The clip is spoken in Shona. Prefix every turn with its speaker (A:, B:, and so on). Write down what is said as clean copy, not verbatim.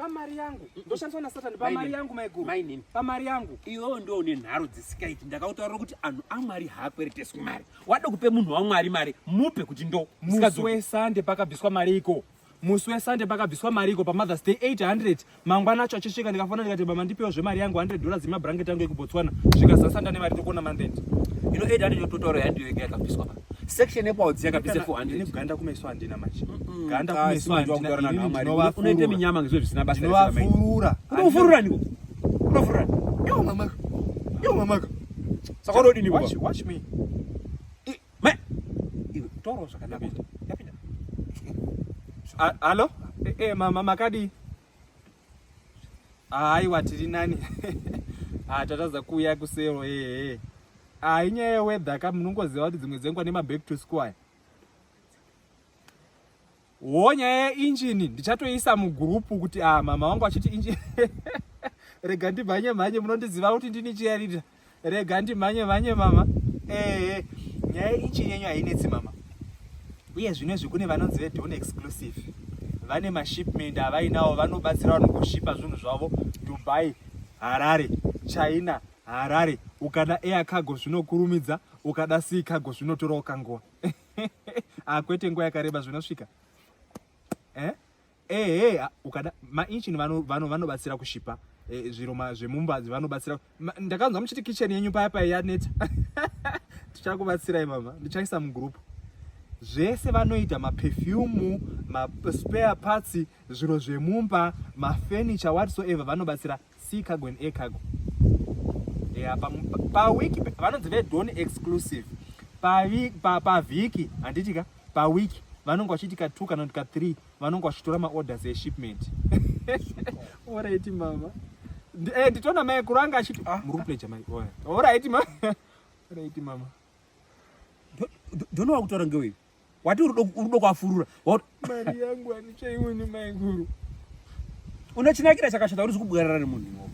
A: Pamari yangu. Ndoshandiswa naSatani pamari yangu maiguru.
B: Mainini.
A: Pamari yangu.
B: Iwewe ndio une nharo dzisikaiti. Ndakakutaurira kuti anhu aMwari haakwereteswi mari. Wada kupe munhu waMwari mari, mupe kuti ndo.
A: Musi weSunday pakabviswa mari iko. Musi weSunday pakabviswa mari iko paMother's Day 800. Mangwana acho achisvika ndikafona ndikati mama ndipewo zvemari yangu 100 dollars yemabranket angu ekuBotswana. Zvikazasa ndane mari tokuona month end.
B: Ino 800 yototaura yandiyo yega yakabviswa pa. Section yekwaudzi yakabvisa 400.
A: Ini ganda kumeso handina manje. Ganda kumeso handina. Ini
B: ndinovafurura. Unoita minyama ngezvo zvisina basa.
A: Ndinovafurura.
B: Unofurura niko? Unofurura.
A: Yo mama. Yo mama.
B: Saka unodini
A: baba? Watch, watch me.
B: Mai. Iwe toro zvakanaka. Yapinda.
A: Hallo? Eh, eh mama makadii? Aiwa tiri nani. Ah, tatadza kuuya kusero eh eh. Ah, inyaya yeweather ka munongoziva kuti dzimwe dzenguva nema back to school aya. Wo nyaya yeinjini ndichatoisa mugurupu kuti ah mama wangu achiti injini rega ndimhanye mhanye munondiziva kuti ndini chiyarira rega ndimhanye mhanye mama ehe nyaya yeinjini yenyu hainetsi mama uye zvino izvi kune vanonzi vedon exclusive vane mashipment avainawo vanobatsira vanhu kushipa zvinhu zvavo Dubai Harare China Harare ukada air cargo zvinokurumidza ukada sea cargo zvinotorawo kanguva ah, kwete nguva yakareba zvinosvika eh? Ehe, eh, ukada mainjini vanobatsira vano, vano kushipa eh, zviro zvemumba vanobatsira. Ndakanzwa muchiti kitchen yenyu paya paya yaneta. Tichakubatsirai mama, ndichaisa mugroup. Zvese vanoita maperfume, maspare parts, zviro zvemumba, mafurniture whatsoever vanobatsira sea cargo and air cargo. Yeah, pawiki pa vanonzi vedon exclusive pavhiki pa, pa handiti ka pawiki vanonge vachiti ka 2 kana kuti ka 3 vanonge vachitora maorders eshipment. Alright mama. Eh, nditoona mai kuranga achiti ah, muri kupleja mai. Alright mama. Alright mama.
B: Donowa kutaura ngewei? Wati urudo kwafurura.
A: Mari yangu anichaioni maiguru.
B: Unochinakira chakashata uri kubwarara nemunhu iwowo.